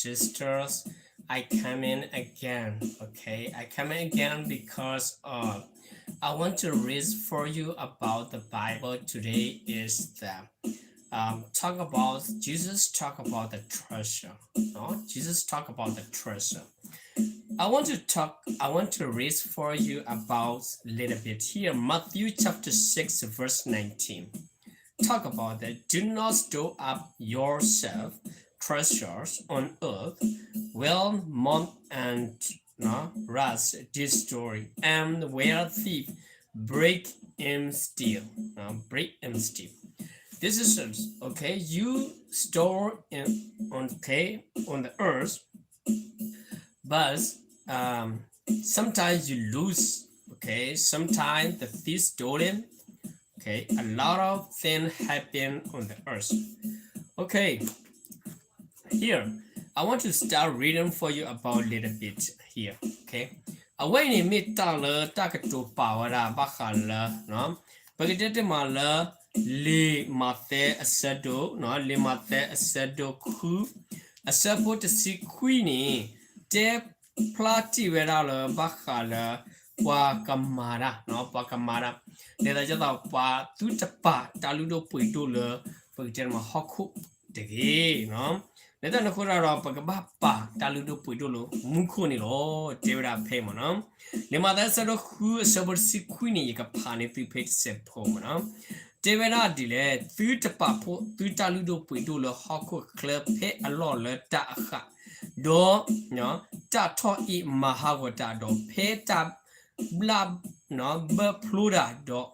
sisters, I come in again. Okay, I come in again because uh, I want to read for you about the Bible today is the um, talk about Jesus talk about the treasure. No? Jesus talk about the treasure. I want to talk, I want to read for you about a little bit here. Matthew chapter six, verse nineteen. Talk about that. Do not store up yourself treasures on earth, where moth and no, rust destroy, and where thief break and steal. No, break and steal. This is okay. You store in okay on the earth, but um, sometimes you lose. Okay, sometimes the thief stolen. Okay, a lot of things happen on the earth. Okay, here I want to start reading for you about little bit here. Okay, အဝဲအံၤန့ၣ်မ့ၢ်တၢ်လၢတၢ်ကတိၤပာ်ဝဲဒၣ်ဘၣ်ဃးလၢ ပကတဲတမးလၢ လံာ်မးသဲအဆၢဒိၣ်, လံာ်မးသဲအဆၢဒိၣ်ဃု အဆၢဖိတဆံခွံန့ၣ် တဲဖျါတ့ၢ်ဝဲဒၣ်လၢဘၣ်ဃးလၢ ပှၤကမၤတၢ်, ပှၤကမၤတၢ်, ဒ်သိးဒ်သိးပှၤသုတပာ်တၢ်လုၢ်ဒိၣ်ပှ့ၤဒိၣ်လၢ ပကတဲတမးဟီၣ်ခိၣ်တဂ့ၤ. လၢတၢ်န့ၣ်အဃိဒီး ပကဘၣ်ပာ်တၢ်လုၢ်ဒိၣ်ပှ့ၤဒိၣ်လၢမူခိၣ်န့ၣ်လီၤ. တဲဝဲဒၣ်ဖဲမ့ၢ်နီၤ, လံာ်မးသဲအဆၢဒိၣ်ဃုအဆၢဖိတဆံခွံန့ၣ် ယကဖးန့ၢ်သုဖဲတစဲးဖိမ့ၢ်နီၤ. တဲဝဲဒၣ်ဒ်လဲၣ်, သုတပာ်ဖှိၣ်သုတၢ်လုၢ်ဒိၣ်ပှ့ၤဒိၣ်လၢဟီၣ်ခိၣ်ချၢဖဲအလီၢ်လၢတၢ်အဃၣ်, ဒီး တၢ်ထီၣ်အ့ၣ်မၤဟးဂီၤတၢ်ဒီး ဖဲတၢ်ဘျၣ်ဘၢဖျိတၢ်ဒီး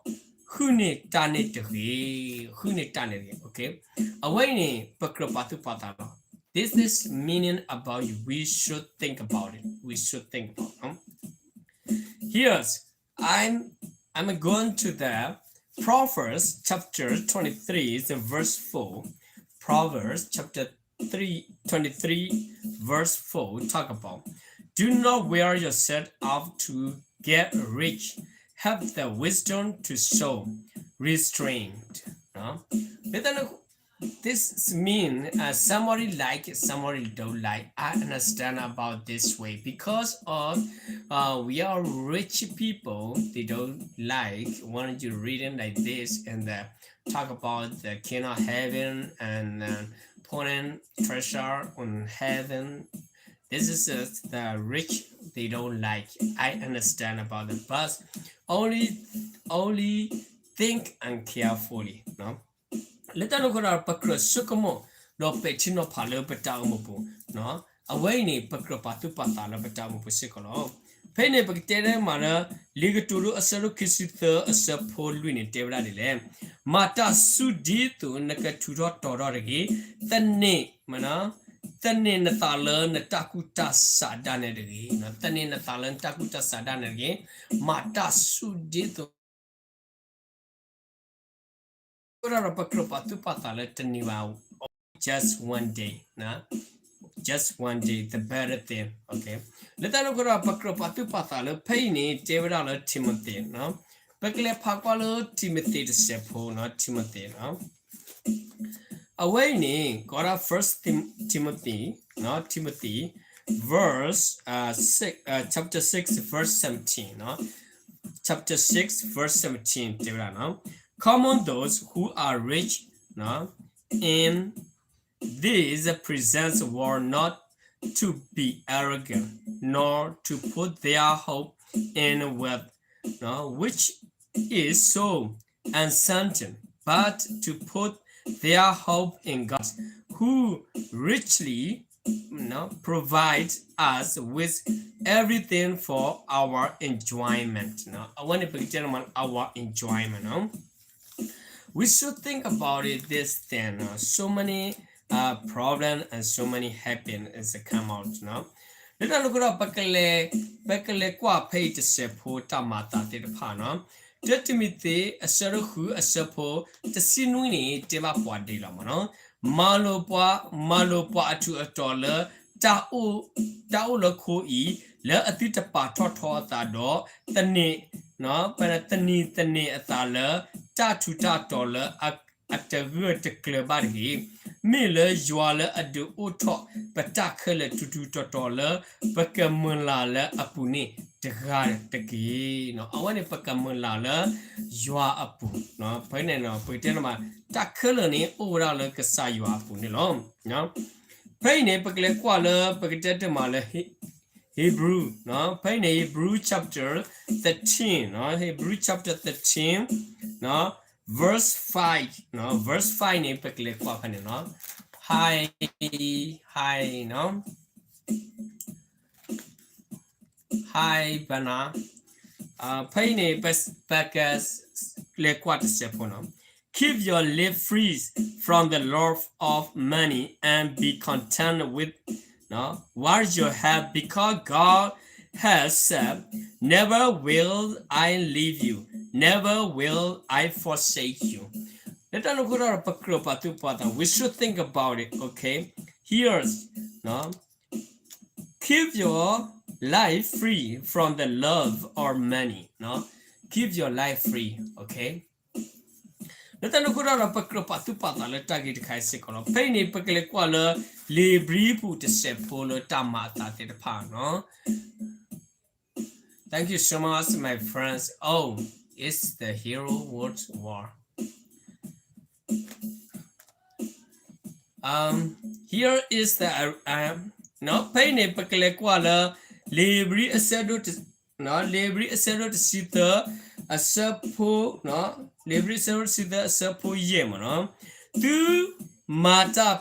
ဃုန့ၢ်တၢ်န့ၣ်တဂ့ၤ, ဃုန့ၢ်တၢ်န့ၣ်တဂ့ၤ. အဝဲအံၤန့ၣ် ပကြၢးပာ်သူၣ်ပာ်သးလီၤ. This is meaning about you. We should think about it. We should think about it. Here's I'm I'm going to the Proverbs chapter twenty-three, the verse four. Proverbs chapter three, twenty-three, verse four talk about, do not wear yourself out to get rich. Have the wisdom to show restraint. No? But then this mean uh, somebody like, somebody don't like. I understand about this way because of uh, we are rich people. They don't like when you reading like this and uh, talk about the king of heaven and uh, putting pressure on heaven. This is uh, the rich. They don't like. I understand about it, but only only think and carefully. No. လၢတၢ်န့ၣ်အဃိဒီး ပကြၢးဆိကမိၣ် ဒီးပဲာ်ထံနီၤဖးလၢပတၢ်အိၣ်မူပူၤ, အဝဲအံၤန့ၣ် ပကြၢးပာ်သူၣ်ပာ်သးလၢပတၢ်အိၣ်မူပူၤစ့ၢ်ကီးလီၤ. ဖဲအံၤန့ၣ် ပကတဲတမးလၢ လံာ်ကတိၤဒိအဆၢဒိၣ်ခံဆံသၢအဆၢဖိလွံၢ်န့ၣ် တဲဝဲဒၣ်ဒ်လဲၣ်, မၤတၢ်ဆူၣ်ဒ်သိးနကထူးထီၣ်တီၤထီၣ်တဂ့ၤ, သန့ၤ သန့ၤနသးလၢနတၢ်ကူၣ်တၢ်ဆးဒၣ်နဲတဂ့ၤ, သန့ၤနသးလၢနတၢ်ကူၣ်တၢ်ဆးဒၣ်နဲတဂ့ၤ, မၤတၢ်ဆူၣ်ဒ်သိး အဃိဒီးပကြၢးပာ်သူၣ်ပာ်သးလၢတနံၤဘၣ်, just one day, just one day, the better thing. လၢတၢ်န့ၣ်အဃိဒီး ပကြၢးပာ်သူၣ်ပာ်သးလၢဖဲအံၤန့ၣ် တဲဝဲဒၣ်လၢ Timothy, ပကလဲၤဖးကွၢ်လၢ Timothy တစဲးဖိ, Timothy အဝဲအံၤန့ၣ် ကီးဒၣ် First Tim- Timothy, Timothy, verse uh, six, uh, chapter six, verse seventeen, chapter six, verse seventeen တဲဝဲဒၣ်, command those who are rich in this present world not to be arrogant, nor to put their hope in wealth, which is so uncertain, but to put their hope in God, who richly, you know, provides us with everything for our enjoyment. အဝဲန့ၣ် ပကတဲန့ၣ် our enjoyment. We should think about it this thing. So many uh, problem and so many happen is come out. လၢတၢ်န့ၣ်အဃိဒီး ပကလဲၤကွၢ်ဖဲအံၤတစဲးဖိတၢ်မၤအသးသ့ၣ်တဖၣ်န့ၣ်, တၢ Timothy အဆၢဒိၣ်ဃုအဆၢဖိ တဆံနွံန့ၣ် တဲဘၣ်ပှၤဒ်လီၤမ့ၢ်နီၤ, မၤလိာ်ပှၤ, မၤလိာ်ပှၤအထူးအတီၤလၢ တၢ်အိၣ်လၢခိအံၤ လၢအသုတပာ်ထီၣ်ထီအသးဒီး သန့ၤ, သန့ၤသန့ၤအသးလၢ တၢ်ထူးတၢ်တီၤလၢအ အတဂၢၢ်တကျၢၤဘၣ်တဂ့ၤ. မ့ၢ်လၢယွၤလၢအဒုးအိၣ်ထီၣ်ပတၢ်ခဲလၢာ် ထူးထူးတီၤတီၤလၢ ပကမုၢ်လၢ်လၢအပူၤန့ၣ်တဂၤတက့ၢ်. အဝဲန့ၣ်ပကမုၢ်လၢ်လၢယွၤအပူၤ. ဖဲန့ၣ် ပကတဲန့ၣ်မး တၢ်ခဲလၢာ်န့ၣ် အိၣ်ဝဲဒၣ်လၢကစၢ်ယွၤအပူၤန့ၣ်လီၤ. ဖဲအံၤန့ၣ် ပကလဲၤကွၢ်လၢ ပကတဲတမးလၢ Hebrew, ဖဲအံၤန့ၣ် Hebrew chapter thirteen, Hebrew chapter thirteen, verse five, verse five န့ၣ် ပကလဲၤကွၢ်ဖဲန့ၣ်လီၤ. Hi, hi, hi, Bana. ဖဲအံၤန့ၣ် ပကလဲၤကွၢ်တစဲးဖိနီၤ. Keep your life free from the love of money and be content with what you have, because God has said, "Never will I leave you, never will I forsake you." လၢတၢ်န့ၣ်အဃိဒီး ပကြၢးပာ်သူၣ်ပာ်သး, we should think about it, okay? Here's, keep your life free from the love of money, keep your life free, okay? လၢတၢ်န့ၣ်အဃိဒီး ပကြၢးပာ်သူၣ်ပာ်သးလၢတၢ်ဂ့ၢ်တခါအံၤစ့ၢ်ကီးလီၤ. ဖဲအံၤန့ၣ် ပကလဲၤကွၢ်လၢ လံာ်ဘြံၤပူၤတစဲးဖိလၢတၢ်မၤအသးသ့ၣ်တဖၣ်နီၤ. Thank you so much, my friends. Oh, it's the Hero World War. Um, here is the, uh, ဖဲအံၤန့ၣ် ပကလဲၤကွၢ်လၢ လံာ်ဘြံၤအဆၢဒိၣ်တ လံာ်ဘြံၤအဆၢဒိၣ်တဆံသၢ အဆၢဖိ, လံာ်ဘြံၤအဆၢဒိၣ်တဆံသၢ အဆၢဖိယဲၢ်မးနီၤ. သုမၤတၢ်,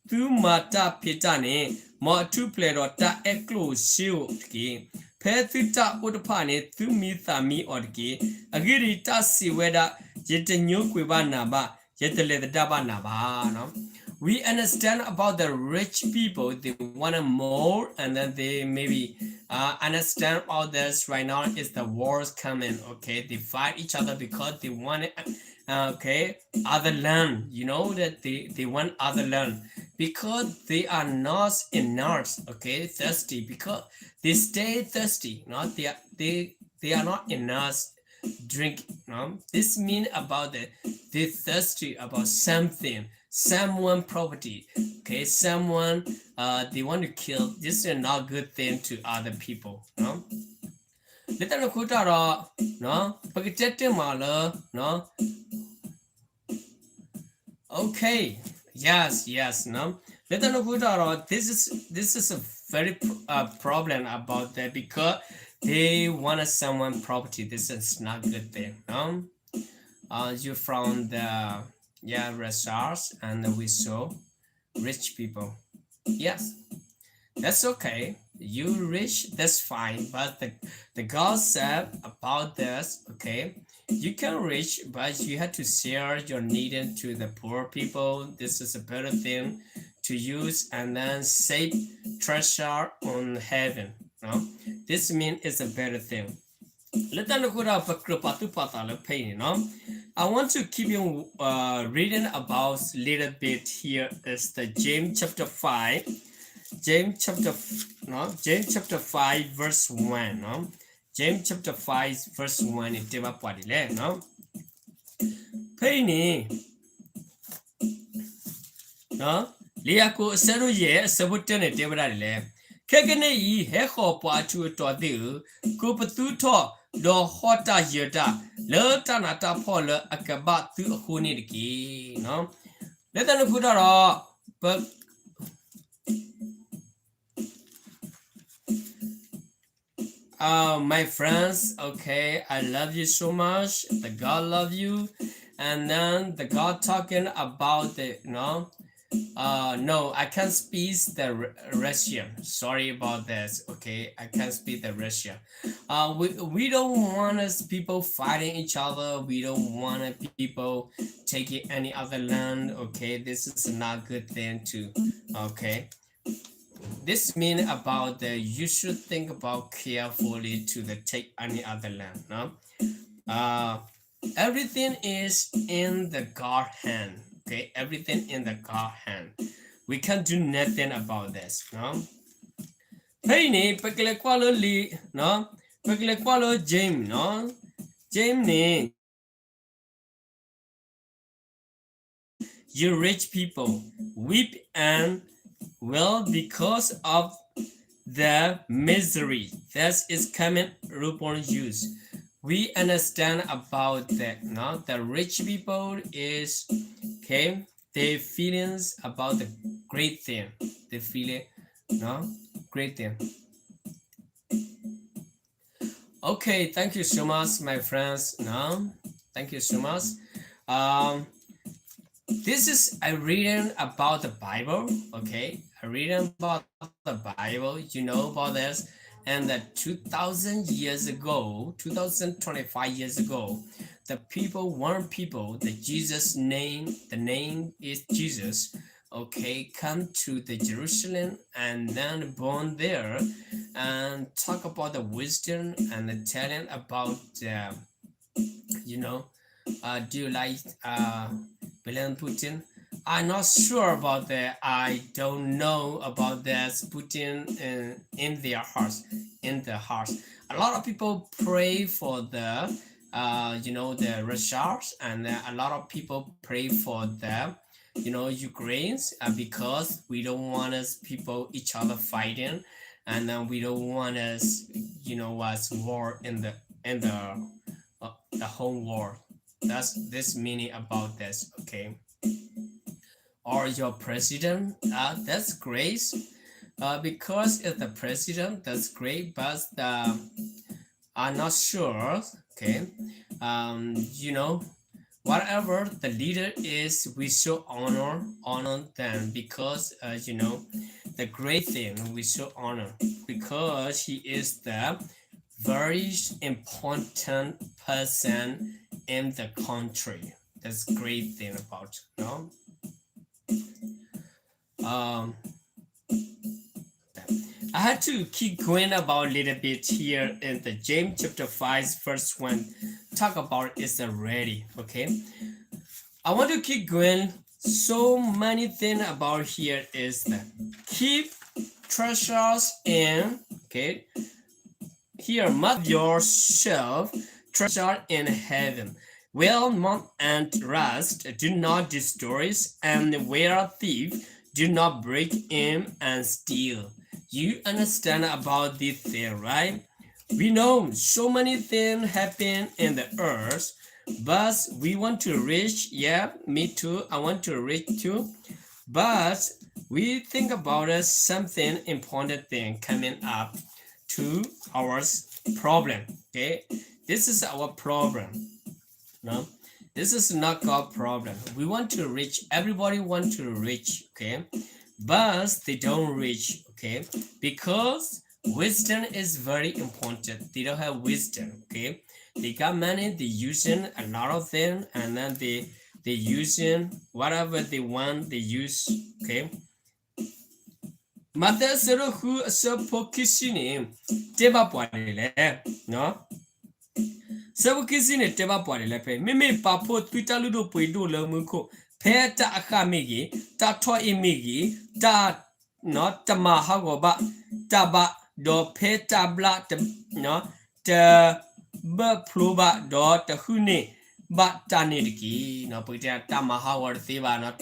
သုမၤတၢ်ဖံးတၢ်န့ၣ် မ်အထူၣ်ဖျဲးဒီးတၢ်အဲၣ်ကျိၣ်စ့ဧိၤတက့ၢ်. ဖဲသုတၢ်အိၣ်တဖၣ်န့ၣ် သုမံသးမံအီၤတက့ၢ်. အဂ့ၢ်ဒ်အံၤ, တၢ်စံးဝဲဒၣ်, ယတညိကွံာ်ဘၣ်နၤဘၣ်, ယတလဲၤသဒၣ်ဘၣ်နၤဘၣ်. We understand about the rich people, they want more, and then they maybe, uh, understand all this right now is the wars coming, okay? They fight each other because they want it, uh, okay, other land, you know, that they, they want other land because they are not enough, okay, thirsty, because they stay thirsty, no? They are, they, they are not enough drink, no? This mean about the, they thirsty about something, someone property, okay, someone, uh, they want to kill. This is not good thing to other people, no? လၢတၢ်န့ၣ်အဃိတၢ်ဒီး, ပကတဲတ့ၢ်မးလၢ, okay, yes, yes, no? လၢတၢ်န့ၣ်အဃိတၢ်ဒီး, this is, this is a very, uh, problem about that because they wanted someone property. This is not good thing, no? Uh, you from the, yeah, resource and we so rich people. Yes, that's okay. You rich, that's fine. But the, the God said about this, okay, you can rich, but you have to share your needed to the poor people. This is a better thing to use and then save treasure on heaven. No? This means it's a better thing. လၢတၢ်န့ၣ်အဃိဒီး ပကြၢးပာ်သူၣ်ပာ်သးလၢဖဲအံၤန့ၣ်နီၤ. I want to keep you, uh, reading about little bit here is the James chapter five, James chapter, no, James chapter five verse one, no? James chapter five verse one န့ၣ် တဲဘၣ်ပှၤဒ်လဲၣ်နီၤ. ဖဲအံၤန့ၣ် လံာ်ယၤကိာ်အဆၢဒိၣ်ယဲၢ် အဆၢဖိတၢန့ၣ် တဲဝဲဒၣ်ဒ်လဲၣ်. ခဲကနံၣ်အံၤ ဟဲဃီၤပှၤအထူးအတီၤသ့ၣ်ဧၢ, ကိးပသူထီၣ် ဒီးဟီၣ်တၢ်ယၢၤတၢ် လၢတၢ်နးတၢ်ဖှီၣ်လၢအကဘၣ်သုအဃိန့ၣ်တက့ၢ်. လၢတၢ်န့ၣ်အဃိတၢ်ဒီး ပ Uh, my friends, okay, I love you so much. The God love you. And then the God talking about the, no, uh, no, I can't speak the Ru-, Russian. Sorry about this, okay? I can't speak the Russian. Uh, we, we don't want us people fighting each other. We don't want people taking any other land, okay? This is not good thing to, okay? This mean about that you should think about carefully to the take any other land, no? Uh, everything is in the God hand, okay? Everything in the God hand. We can't do nothing about this, no? ဖဲအံၤန့ၣ် ပကလဲၤကွၢ်လၢလံာ်, ပကလဲၤကွၢ်လၢ James နီၤ, James န့ၣ် you rich people weep and wail because of the misery that is coming upon you. We understand about that. No, the rich people is, okay, their feelings about the great thing. They feeling, no, great thing. Okay, thank you so much, my friends. No, thank you so much. Um, this is a reading about the Bible. Okay, a reading about the Bible. You know about this. And the two thousand years ago, two thousand twenty-five years ago, the people, one people, the Jesus name, the name is Jesus, okay, come to the Jerusalem and then born there and talk about the wisdom and the talent about, uh, you know, uh, do you like uh, Vladimir Putin? I'm not sure about that. I don't know about that Putin in, in their hearts, in the hearts. A lot of people pray for the, uh, you know, the Russians, and uh, a lot of people pray for the, you know, Ukrainians uh, because we don't want us people each other fighting, and then we don't want us, you know, was war in the in the uh, the whole world. That's this meaning about this, okay? Or your president, uh, that's great. Uh, because it's the president, that's great, but uh, I'm not sure, okay? Um, you know, whatever the leader is, we should honor honor them because uh, you know, the great thing we should honor because he is the very important person in the country. That's great thing about, no? Um, I had to keep going about a little bit here in the James chapter five, verse one. Talk about is already, okay? I want to keep going. So many things about here is that keep treasures in, okay, here, mark yourself treasure in heaven, where moth and rust do not destroy, and where thief do not break in and steal. You understand about this thing, right? We know so many things happen in the earth, but we want to reach, yeah, me too, I want to reach too. But we think about uh, something important thing coming up to our problem. Okay, this is our problem. No, this is not our problem. We want to reach. Everybody want to reach. Okay, but they don't reach. Okay, because wisdom is very important. They don't have wisdom. Okay, they got money. They using a lot of them, and then they they using whatever they want. They use. Okay. မးသဲအဆၢဒိၣ်ဃုအဆၢဖိခံဆံန့ၣ် တဲဘၣ်ပှၤဒ်လဲၣ်. အဆၢဖိခံဆံန့ၣ် တဲဘၣ်ပှၤဒ်လဲၣ်ဖဲ မ့မ့ၢ်ပာ်ဖှိၣ်သုတၢ်လုၢ်ဒိၣ်ပှ့ၤဒိၣ်လၢမူခိၣ် ဖဲတၢ်အဃၢ်မ့ၢ်ဂ့ၤ, တၢ်ထီၣ်အ့ၣ်မ့ၢ်ဂ့ၤ, တၢ် တမၤဟးဂီၤဘၣ်တၢ်ဘၣ်, ဒီးဖဲတၢ်ဘျၣ် တ တဘၢၣ်ဖျိဘၣ် ဒီးတဟုၣ်န့ၢ်ဘၣ်တၢ်န့ၣ်တက့ၢ်. ပကတဲတၢ်မၤဟးဂီၤတသ့ဘၣ်,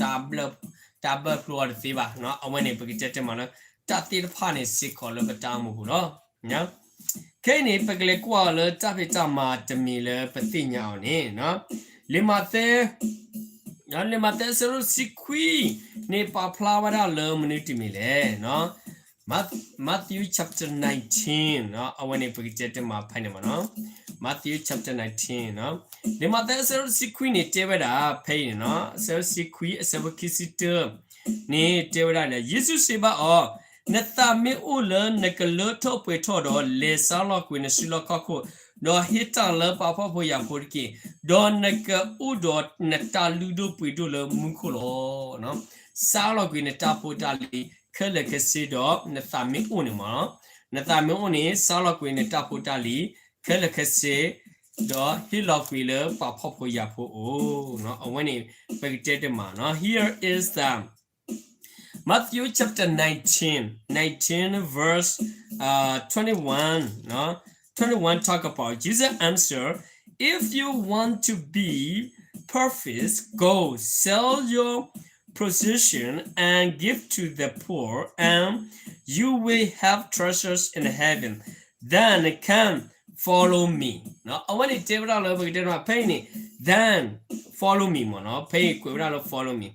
တၢ်ဘၢၣ်ဖျိအီၤတသ့ဘၣ်. အဝဲန့ၣ် ပကတဲတမးလၢ တၢ်သ့ၣ်တဖၣ်န့ၣ်စ့ၢ်ကီးလၢပတၢ်အိၣ်မူပူၤလီၤ. ခဲအံၤန့ၣ် ပကလဲၤကွၢ်အီၤလၢတၢ်ဖံးတၢ်မၤတမံၤလၢပသ့ၣ်ညါအီၤန့ၣ် လံာ်မးသဲ လံာ်မးသဲအဆၢဒိၣ်တဆံခွံန့ၣ် ပာ်ဖျါဝဲဒၣ်လၢမနုၤတမံၤလဲၣ်. Matthew chapter nineteen အဝဲန့ၣ် ပကတဲတမးဖဲန့ၣ်မးနီၤ. Matthew chapter nineteen လံာ်မးသဲအဆၢဒိၣ်တဆံခွံန့ၣ် တဲဝဲဒၣ်ဖဲအံၤန့ၣ်နီၤ, အဆၢဒိၣ်တဆံခွံ အဆၢဖိခံဆံတၢ န့ၣ်တဲဝဲဒၣ်လၢ ယ့ၣ်ၡူးစံးဘၣ်အီၤ, နသးမ့ၢ်အိၣ်လၢနကလၢထီၣ်ပှဲၤထီၣ်ဒီး လဲၤဆါလီၤကွံာ်နစုလီၢ်ခီၣ်ခိၣ်, ဒီးဟ့ၣ်တၢ်လၢပှၤဖှီၣ်ဖိယာ်ဖိတက့ၢ်. ဒီးနကအိၣ်ဒီးနတၢ်လုၢ်ဒိၣ်ပှ့ၤဒိၣ်လၢမူခိၣ်လီၤ. ဆါလီၤကွံာ်နတၢ်ဖိတၢ်လံၤခဲလၢာ်ခဲဆ့ဒီး နသးမ့ၢ်အိၣ်န့ၣ်မး, နသးမ့ၢ်အိၣ်န့ၣ် ဆါလီၤကွံာ်နတၢ်ဖိတၢ်လံၤခဲလၢာ်ခဲဆ့ ဒီးဟ့ၣ်လီၤကွံာ်လၢပှၤဖှီၣ်ဖိယာ်ဖိအအိၣ်. အဝဲန့ၣ် ပကတဲတမးနီၤ. Here is the Matthew chapter nineteen, nineteen verse uh, twenty-one, no? twenty-one talk about Jesus answer, if you want to be profits, go sell your possession and give to the poor, and you will have treasures in heaven. Then come, follow me. အဝဲန့ၣ်တဲဝဲဒၣ်လၢပကတဲမး ဖဲအံၤန့ၣ် then follow me မ့ၢ်နီၤ, ဖဲအံၤကွဲးဝဲဒၣ်လၢ follow me.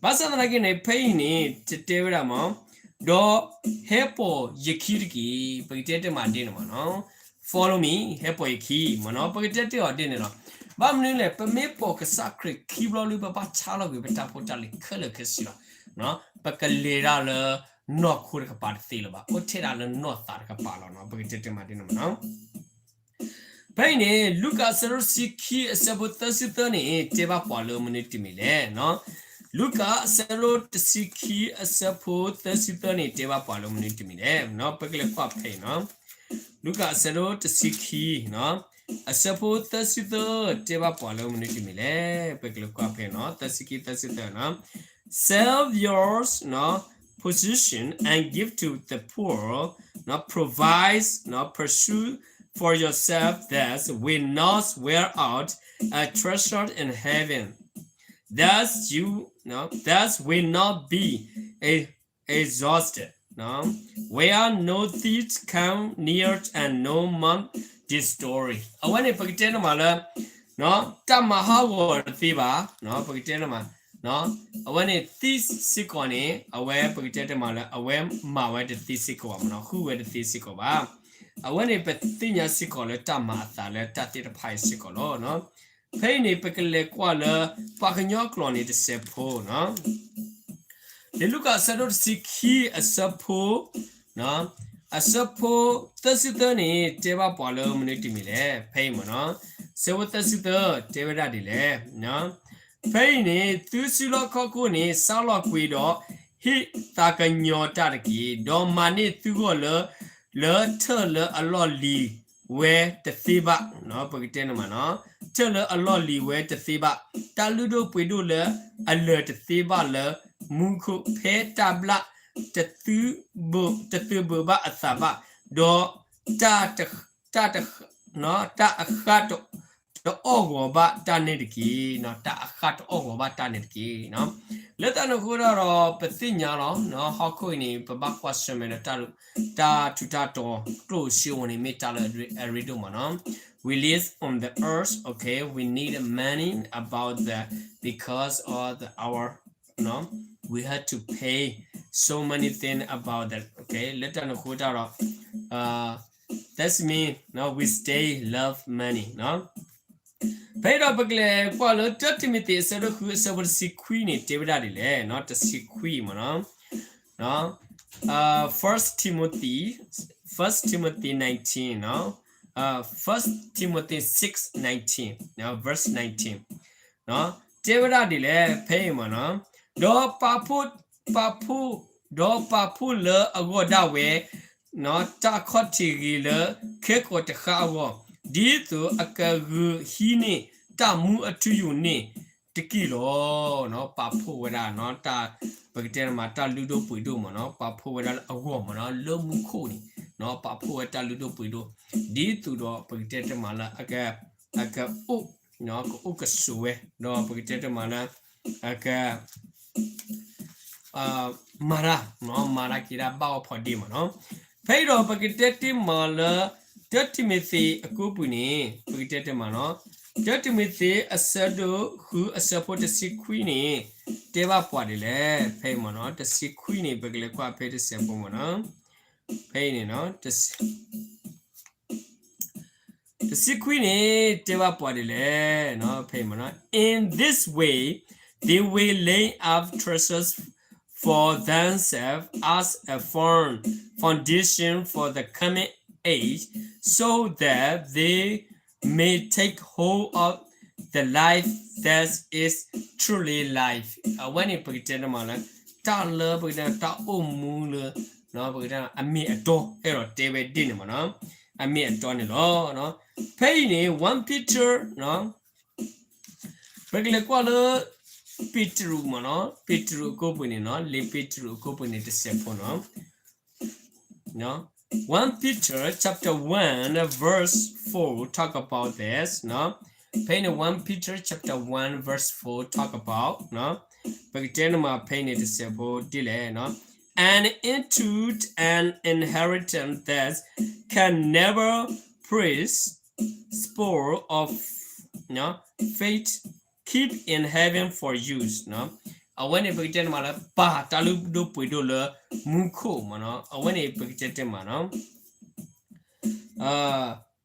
ဘၣ်ဆၣ်သနာ်က့န့ၣ် ဖဲအံၤန့ၣ် တတဲဝဲဒၣ်မး ဒီးဟဲပိာ်ယခံတက့ၢ်, ပကတဲတ့ၢ်မးဒ်န့ၣ်မ့ၢ်နီၤ. Follow me, ဟဲပိာ်ယခံမ့ၢ်နီၤ, ပကတဲတ့ၢ်အီၤဒ်န့ၣ်လီၤ. ဘၣ်မနုၤလဲၣ်, ပမ့ၢ်ပိာ်ကစၢ်ခရံာ်ခံဘျီလၢ ပဘၣ်ဆါလီၤကွံာ်ပတၢ်ဖိတၢ်လံၤခဲလၢာ်ခဲဆ့လီၤ. ပကလဲၤဒၣ်လၢနီၢ်ခိတကပၤတသ့လၢၤဘၣ်, အိၣ်ထဲဒၣ်လၢနီၢ်သးတကပၤလီၤနီၤ, ပကတဲတ့ၢ်မးဒ်န့ၣ်မ့ၢ်နီၤ. ဖဲအံၤန့ၣ် လူၤကၣ်အဆၢဒိၣ်တဆံခံအဆၢဖိသၢဆံသၢန့ၣ် တဲဘၣ်ပှၤလၢမနုၤတမံၤလဲၣ်. လူၤကၣ်အဆၢဒိၣ်တဆံခံအဆၢဖိသၢဆံသၢန့ၣ် တဲဘၣ်ပှၤလၢမနုၤတမံၤလဲၣ်. ပကလဲၤကွၢ်ဖဲအံၤနီၤ. လူၤကၣ်အဆၢဒိၣ်တဆံခံ အဆၢဖိသၢဆံသၢ တဲဘၣ်ပှၤလၢမနုၤတမံၤလဲၣ်. ပကလဲၤကွၢ်ဖဲနီၤ, သၢဆံခံ သၢဆံသၢနီၤ. Sell your possession and give to the poor, provide, pursue for yourself that will not wear out, a treasure in heaven, that you, that will not be exhausted, where no thief can near and no moth destroy. အဝဲန့ၣ်ပကတဲန့ၣ်မးလၢ တၢ်မၤဟးဂီၤတသ့ဘၣ်, ပကတဲန့ၣ်မး အဝဲန့ၣ် thief စ့ၢ်ကီးန့ၣ် အဝဲပကတဲတ့ၢ်မးလၢ အဝဲမၤဝဲတသ့စ့ၢ်ကီးဘၣ်မ့ၢ်နီၤ, ဃုဝဲတသ့စ့ၢ်ကီးဘၣ်. အဝဲန့ၣ်ပသ့ၣ်ညါစ့ၢ်ကီးလၢတၢ်မၤအသးလၢတၢ်သ့ၣ်တဖၣ်အံၤစ့ၢ်ကီးလီၤ. ဖဲအံၤန့ၣ် ပကလဲၤကွၢ်လၢပှၤကညီအကျိာ်န့ၣ်တစဲးဖိနီၤ. လံာ်လူၤကၣ်အဆၢဒိၣ်တဆံခံအဆၢဖိ အဆၢဖိသၢဆံသၢန့ၣ် တဲဘၣ်ပှၤလၢမနုၤတမံၤလဲၣ်, ဖဲအံၤမ့ၢ်နီၤ, အဆၢဖိသၢဆံသၢ တဲဝဲဒၣ်ဒ်လဲၣ်. ဖဲအံၤန့ၣ် သုစုလီၢ်ခီၣ်ခိၣ်န့ၣ် စးလီၤကွံာ်ဒီး ဟ့ၣ်သးကညီၤတၢ်တက့ၢ်, ဒီးမၤန့ၢ်သုဂီၢ်လၢ လၢထၢၣ်လၢအလီၢ်လံၤဝဲတသ့ဘၣ်, ပကတဲန့ၣ်မးနီၤ, ထၢၣ်လၢအလီၢ်လံၤဝဲတသ့ဘၣ်, တၢ်လုၢ်ဒိၣ်ပှ့ၤဒိၣ်လၢအလၢာ်တသ့ဘၣ်လၢမူခိၣ်, ဖဲတၢ်ဘျၣ်တသုးဘၢးဘၣ်အသးဘၣ်, ဒီးတၢ်တ တၢ်တ တၢ်အဃၣ်တ တအီၣ်ဂီၤဘၣ်တၢ်န့ၣ်တက့ၢ်, တၢ်အဃၣ်တအီၣ်ဂီၤဘၣ်တၢ်န့ၣ်တက့ၢ်. လၢတၢ်န့ၣ်အဃိဒၣ်ဒီး ပသ့ၣ်ညါလီၤ, ဟီၣ်ခိၣ်အံၤန့ၣ် ပဘၣ်ကွၢ်ဆၢၣ်မဲာ်ဒီး တၢ်ထူးတၢ်တီၤ ကျိၣ်စ့ဧိၤန့ၣ် မ့ၢ်တၢ်လၢအရ့ဒိၣ်မးနီၤ. We live on the earth, okay, we need money about the, because of the, our, we have to pay so many things about that, okay, လၢတၢ်န့ၣ်အဃိတၢ်ဒီး that's mean, we stay love money. ဖဲဒီးပကလဲၤကွၢ်လၢတၢတံၤမသ့းအဆၢဒိၣ်ဃုအဆၢဖိတဆံခွံန့ၣ် တဲဝဲဒၣ်ဒ်လဲၣ်, တဆံခွံမ့ၢ်နီၤ, First Timothy, First Timothy nineteen, First Timothy six nineteen, verse nineteen, တဲဝဲဒၣ်ဒ်လဲၣ် ဖဲအံၤမ့ၢ်နီၤ, ဒီးပာ်ဖှိၣ်, ပာ်ဖှိၣ်, ဒီးပာ်ဖှိၣ်လၢအဂီၢ်ဒၣ်ဝဲ တၢ်ခီၣ်ထံးဂ့ၤလၢခဲကိာ်တဃါအဂီၢ်, ဒ်သိးအကဂုာ်ဟံးန့ၢ်တၢ်မူအထူအယိာ်န့ၣ်တက့ၢ်လီၤ. ပာ်ဖှိၣ်ဝဲဒၣ် တၢ်, ပကတဲမး တၢ်လုၢ်ဒိၣ်ပှ့ၤဒိၣ်မ့ၢ်နီၤ, ပာ်ဖှိၣ်ဝဲဒၣ်လၢအဂီၢ်မ့ၢ်နီၤ, လၢမူခိၣ်န့ၣ် ပာ်ဖှိၣ်ဝဲတၢ်လုၢ်ဒိၣ်ပှ့ၤဒိၣ်, ဒ်သိးဒီးပကတဲတမးလၢ အကအိၣ်, ကအိၣ်ကဆိးဝဲ, ဒီးပကတဲတမးလၢ အက မၤတၢ်, မၤတၢ်က့ၤဒၣ်ဘၣ်အီၤဖီဒ့မ့ၢ်နီၤ. ဖဲအံၤဒီးပကတဲတ့ၢ်မးလၢ တၢတံၤမသ့းအကိးပူၤန့ၣ် ပကတဲတ့ၢ်မးနီၤ, တၢတံၤမသ့းအဆၢဒိၣ်ဃုအဆၢဖိတဆံခွံန့ၣ် တဲဘၣ်ပှၤဒ်လဲၣ်, ဖဲအံၤမ့ၢ်နီၤ, တဆံခွံန့ၣ် ပကလဲၤကွၢ်ဖဲတစဲးဖိမ့ၢ်နီၤ, ဖဲအံၤန့ၣ် တဆံခွံန့ၣ် တဲဘၣ်ပှၤဒ်လဲၣ်, ဖဲအံၤမ့ၢ်နီၤ, In this way, they will lay up treasures for themselves as a firm foundation for the coming age, so that they may take hold of the life that is truly life. အဝဲန့ၣ်ပကတဲန့ၣ်မးလၢ တၢ်လၢပကတဲတၢ်အိၣ်မူလၢ ပကတဲအမ့ၢ်အတီ အဲၣ်ဒိးတဲဝဲဒ်န့ၣ်မ့ၢ်နီၤ, အမ့ၢ်အတီန့ၣ်လီၤ. ဖဲအံၤန့ၣ် One Peter ပကလဲၤကွၢ်လၢ ပ့းတရူးမ့ၢ်နီၤ, ပ့းတရူးအကိးပူၤန့ၣ်နီၤ, လံာ်ပ့းတရူးအကိးပူၤန့ၣ် တစဲးဖိနီၤ. One Peter chapter one verse four talk about this, နီၤ. ဖဲအံၤန့ၣ် First Peter chapter one verse four talk about ပကတဲန့ၣ်မး ဖဲအံၤန့ၣ်တစဲးဖိဒ်လဲၣ် and into an inheritance that can never perish, spoil of faith, keep in heaven for you. အဝဲန့ၣ်ပကတဲန့ၣ်မးလၢ ပာ်တၢ်လုၢ်ဒိၣ်ပှ့ၤဒိၣ်လၢမူခိၣ်မးနီၤ အဝဲန့ၣ်ပကတဲတ့ၢ်မးနီၤ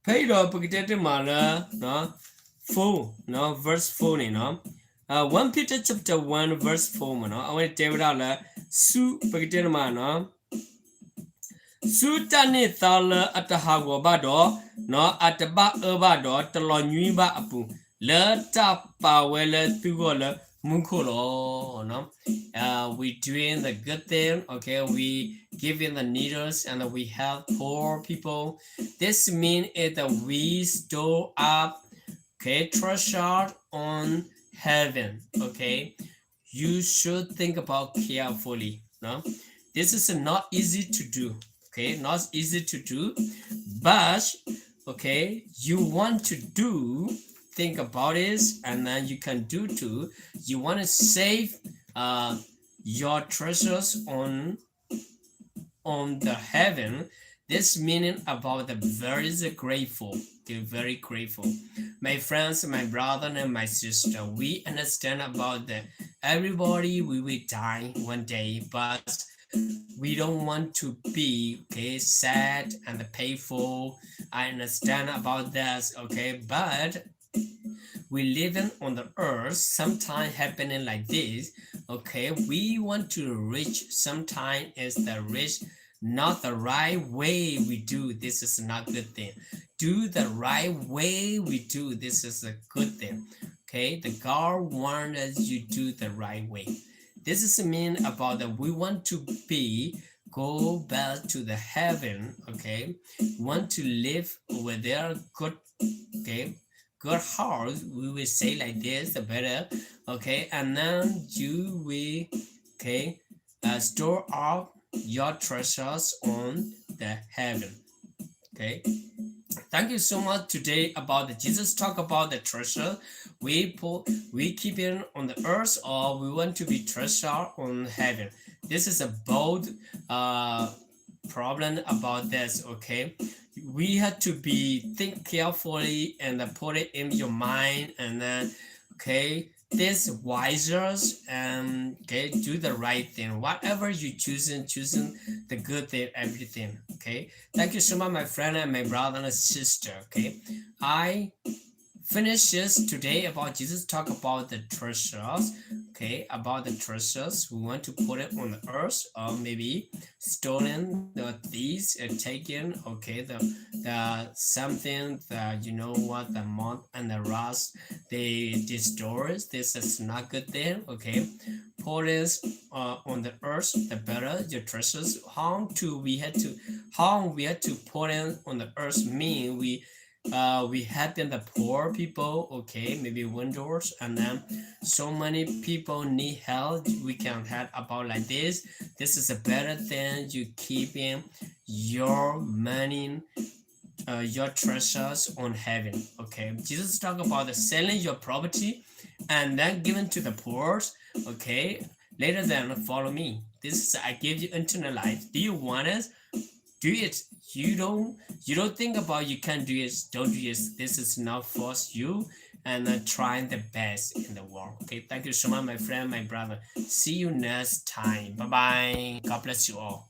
ဖဲအံၤဒီးပကတဲတ့ၢ်မးလၢ four, verse four န့ၣ်နီၤ First Peter chapter one verse four မးနီၤ အဝဲန့ၣ်တဲဝဲဒၣ်လၢ ဆူပကတဲတ့ၢ်မးနီၤ ဆူတၢ်န့ၢ်သါလၢအတဟးဂီၤဘၣ်ဒီး အတဘၣ်အၢဘၣ်ဒီး တလီၤညွံးဘၣ်အပူၤ လၢတၢ်ပာ်ဝဲလၢသုဂီၢ်လၢမူခိၣ်လီၤ. We doing the good thing, okay? We giving the needles and we help poor people. This mean is that we store up, okay, treasure on heaven, okay? You should think about carefully. No? This is not easy to do. Okay, not easy to do, but okay, you want to do, think about it, and then you can do too. You want to save uh, your treasures on on the heaven. This meaning about the very grateful. Okay, very grateful. My friends, my brother, and my sister, we understand about that everybody we will die one day, but we don't want to be, okay, sad and painful. I understand about that, okay, but we living on the earth, sometimes happening like this, okay, we want to reach, sometimes is the reach not the right way we do, this is not good thing. Do the right way we do, this is a good thing. Okay, the God wants us you do the right way. This is mean about that we want to be go back to the heaven, okay? Want to live with their good, okay? Good heart, we will say like this, the better, okay? And then you will, okay, uh, store up your treasures on the heaven. Okay. Thank you so much today about the Jesus talk about the treasure. We put we keep it on the earth or we want to be treasure on heaven. This is a bold uh problem about this, okay? We have to be think carefully and put it in your mind and then okay this wiser and okay do the right thing whatever you choosing choosing the good thing everything, okay? Thank you so much my friend and my brother and sister, okay? I finish this today about Jesus talk about the treasures, okay? About the treasures we want to put it on the earth or maybe stolen the thieves and taken, okay, the the something that you know what the moth and the rust they destroy. This is not good thing, okay? Put this uh, on the earth, the better your treasures. How to we had to how we had to put it on the earth mean we uh, we helping the poor people, okay, maybe windows, and then so many people need help. We can help about like this. This is a better thing you keeping your money, uh, your treasures on heaven, okay? Jesus talk about the selling your property and then giving to the poor, okay? Later then follow me. This is I give you eternal life. Do you want it? Do it. You don't you don't think about you can't do it, don't do it. This is not force you and uh, trying the best in the world, okay? Thank you so much my friend, my brother. See you next time. Bye bye. God bless you all.